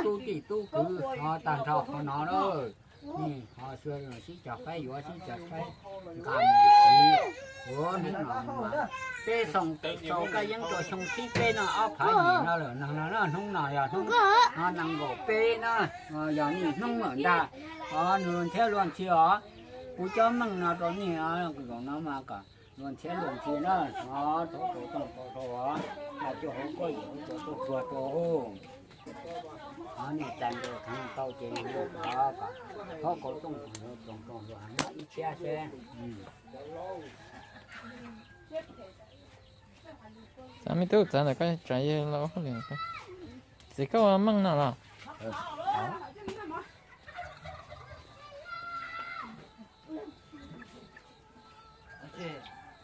Tub tij tub kwv ho tag nrho qhov no lawm. Ho sib cog qaib yuav sib cog qaib nqa mus siv. Ua hnub no mas peb xyoo tau kab yeeb rau xyoo thib peb no ob phav yim no lawm no, hnub no yog hnub no nees nkaum peb na, yog niaj hnub lawm ntag. Nws luag ntxhiab luag ntxhi os, kuv cob meej no rau nej zaum no mas kom luag ntxhiab luag ntxhi na, thov tau tooj tau rau os, cuaj hauv koj yim hauv cov tuaj puag rau. Niaj txais nkaus kheev tau ces thov kom tooj tsoom rau luag ib txhiab seb. Txav me tub, txav ntawm koj tsav yawg los ua hauj lwm. Txiv koj ua meej no los?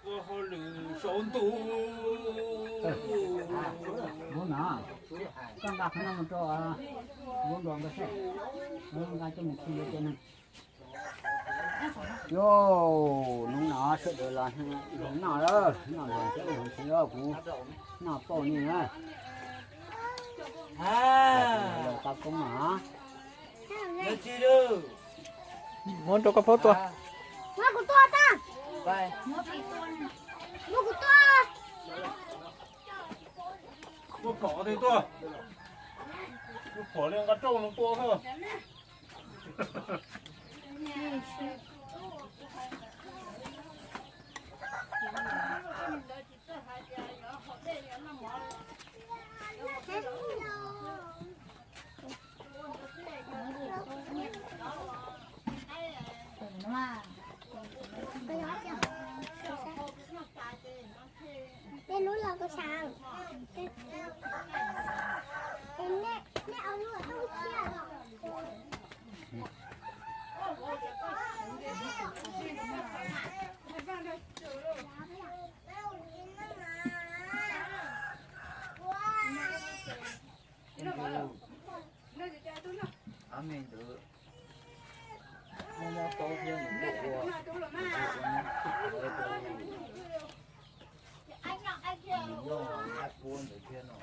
Ua hauj lwm saum ntuj. Lub no, koj nqa qhov no mus rau lub nruas npawg seb, nqa coj mus khi yuav cov neeg. Yog hnub no sawv daws los noj lawm, noj luag ntxhiab luag ntxhi, kuv noj pauj nej na. Los tau koob no. Muab rau koj phaub tua. Muab kuv tua tag. Muab kuv tua. Muab phom tej tuaj. Muab phom li nqa rauj no tua xwb. Tej lub los kuv xav. Tej, nej, nej au lub los kuv thiab los. Ab me ntawd muaj mob taub thiab nws tuaj ua, nws tuaj ua nyob, nws noj ab puab ntawd thiab no.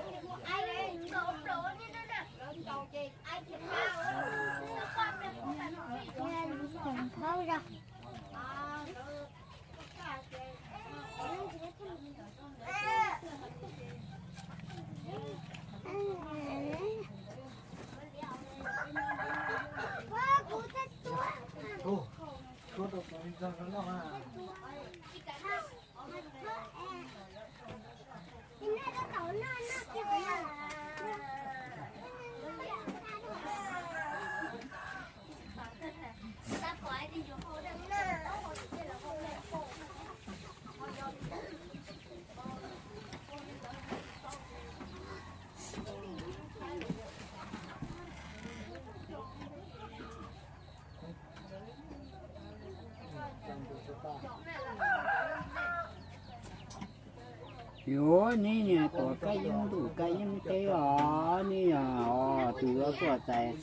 Yuav neb niag tuam kab yeeb ntuj kab yeeb teb os, neb yog tus yuav tuaj txais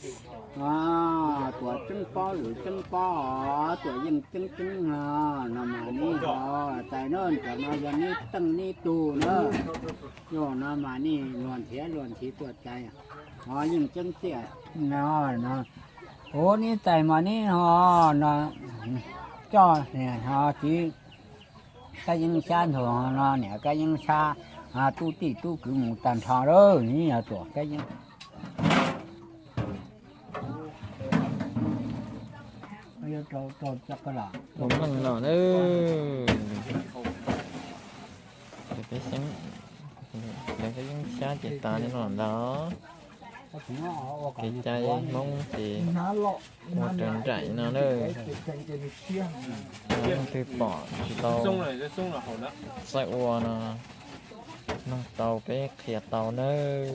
tuam tseeb pob lwm tseeb pob os, tuam yeej tseeb tseeb no, no mas neb ho txais na, cov no yog neb teej neb tug na. Yog no mas nej luag ntxhiav luag ntxhi tuaj txais, ho yeej tseeb tiag no. Ua neb txais mas neb ho no coj ho txiv kab yeeb xyab ntug no niam kab yeeb xyab, tub tij tub kwv mus tag nrho lawm, neb yog tuam kab yeeb. Ua meej no na. Peb xeeb, kab yeeb xyab ces tas li no ntag. Kev cai Hmoob ces ua raws nraim no na. Leej twg pom tsis tau txawj ua no, mloog tau peb qhia tau nawb.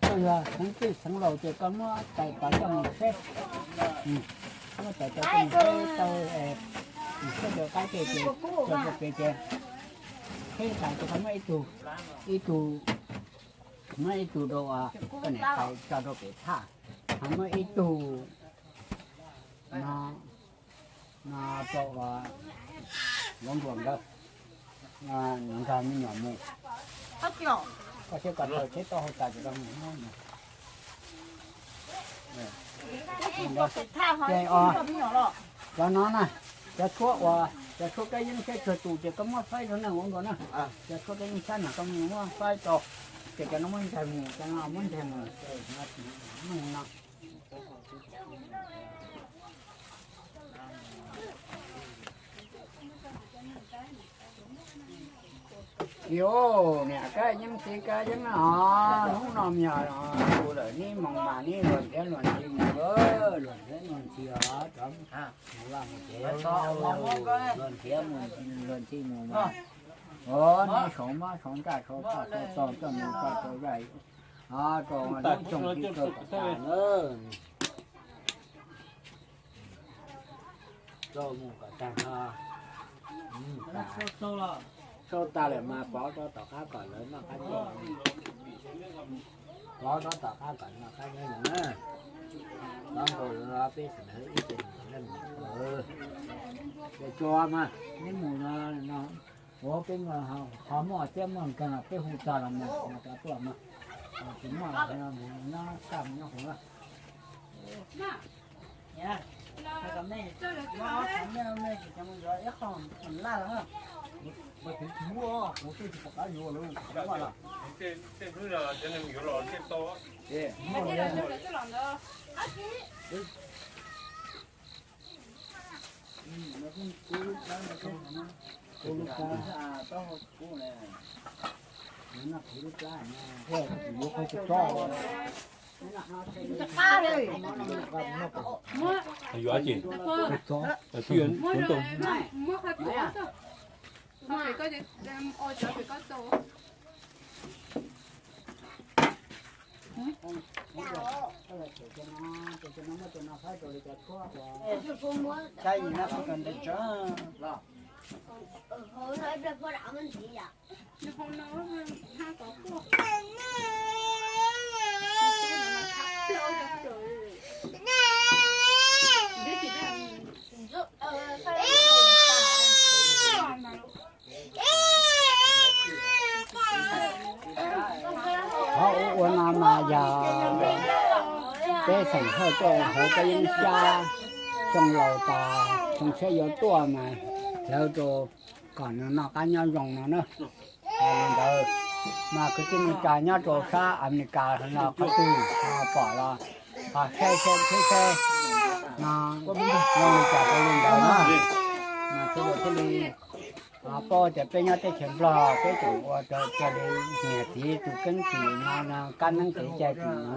Koj yog xeev txwj xeev laus ces koj muab tais tod coj mus seb, muab tais tod coj mus seb tau, seb rau qab tej ces tso rau pem ces, seb tais ces koj muab ib tug, ib tug, muab ib tug rau koj niam tais tso rau pem thaj, ho muab ib tug no, no rau lov nruas nkawd, nrog me nyuam mus. Koj thiaj kom taws tsheb tau hauv tas ces koj mus muab no. Ces cov no na, cov tshuab uas, cov tshuab kab yeeb siab tsawg tus ces koj muab faib rau neeg ua nkaus na. Cov tshuab kab yeeb siab no koj mus muab faib rau, ces cov no muab ntsaig mus, cov no muab ntsaig mus, no. Yus niam kab yeeb txiv kab yeeb os, hnub no me nyuam os, kuv lawm neb mus mas neb luag nrhiav luag ntxhi mus, luag nrhiav luag ntxhi os, cov mus vaj mus tsev, luag nrhiav luag ntxhi mus mas, os, neb sau mob sau ntsaj sau toj sau tog coj mus tso rau zaj, rau lub tsoom tib kaw kom tas na. Rau mus kom tag no. Sau tag lawm mas pov rau tom qab kom lawv noj qab nyob. Pov rau tom qab kom noj qab nyob zoo na. Pov nkaus lawm peb sawv daws ib ce leej, ces tsuas mas neb mus no, ua peb ho muaj txiab muaj nkeeg los peb hu txog los mus, mas cov tuaj mas, tsis muaj los mus nyob kaj mus nyob hauv na. Yuav ces, twb yuav muab rau, muab qhov txuas xwb. Qhov ua ua no mas yog peb xeem Hawj tuaj hauv kab yeeb xyab, xyoo laus tas xyoo tshiab yuav tuaj mas hlawv rau kom nws noj qab nyob zoo no na. Li ntawd mas kwv tij neej tsa nyob rau sab Amelikas los qhov twg pom los ho saib saib thiab saib no, zoo li cas rau li ntawd na. Mas sawv daws thiaj li paub tias peb nyob teb chaws Nplog peb tseem ua raws li niam txiv tus keeb kwm no, kab neeb kev cai tim no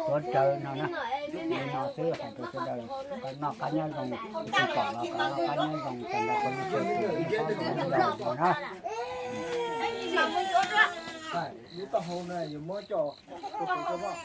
tuav rawv no na. Li no xwb hais rau sawv daws kom noj qab nyob zoo, tus pom los kom noj qab nyob zoo, tas nrho kom noj qab nyob zoo no na. Lub taub hau no yus muab coj, coj, coj.